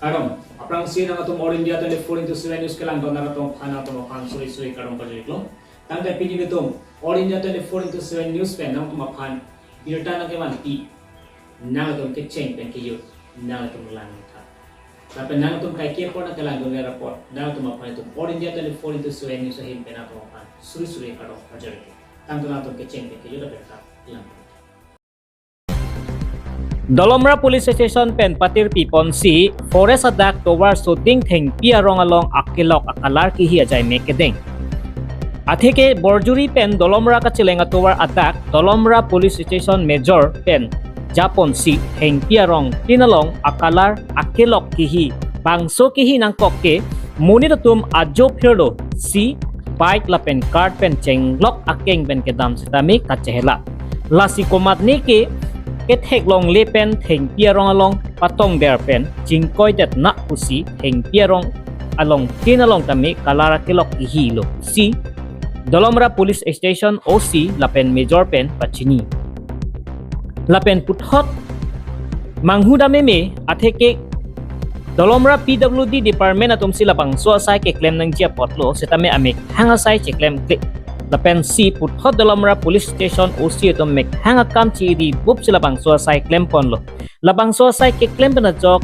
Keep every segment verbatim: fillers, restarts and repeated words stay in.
Kardom, aphrangsi nangtum All India twenty-four into seven News kelang don nangtum aphan nangtum aphan suri suri kardom pajirlo. Tangte pini nelitum All India twenty-four into seven News pen nangtum aphan birta nangkevanpi, nangtum kecheng pen kejut, nangtum langtha. Lapen nangtum kaike apor nangkelang don report, nangtum aphan itum All India twenty-four into seven News ahin pen nangtum aphan suri suri kardom pajirlo. Tangte nangtum kecheng pen kejut lapen ta lang. Dolamra Police Station pen patirpi ponsi forest adak tovar shooting thengpi arong along akelok a-color kehi ajai me kedeng. Atheke Borjuri pen Dolamra kacheleng atovar adak Dolamra Police Station Major pen japonsi thengpi arong tin along a-color akelok kehi bangso kehi nangkok ke monit atum ajo phirlo si bike lapen car pen chenglok akeng pen kedam sitame kachehela. Lasi komatne ke kethek longle pen thengpi arong along patongder pen chingkoidet na pusi thengpi arong along tin along tame color akelok kehilo si Dolamra Police Station O C lapen Major pen pachini. Lapen puthot manghu dam meme atheke Dolamra P W D department atumsi labangso asai keklem nangji apotlo sitame amekhang asai cheklemkle. Lapensi puthot Dolamra Police Station O C atum mekhang akam chiri bupsi labangso asai klemponlo. Labangso asai keklem pen ajok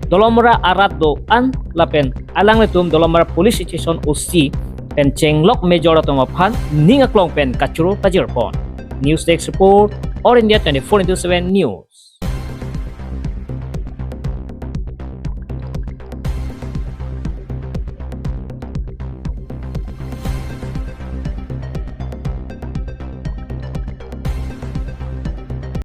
Dolamra arat do-an lapen alanglitum Dolamra Police Station O C pen chenglok Major atum aphan ning aklong pen kachoro pajirpon. News Desk Report, All India twenty-four into seven News.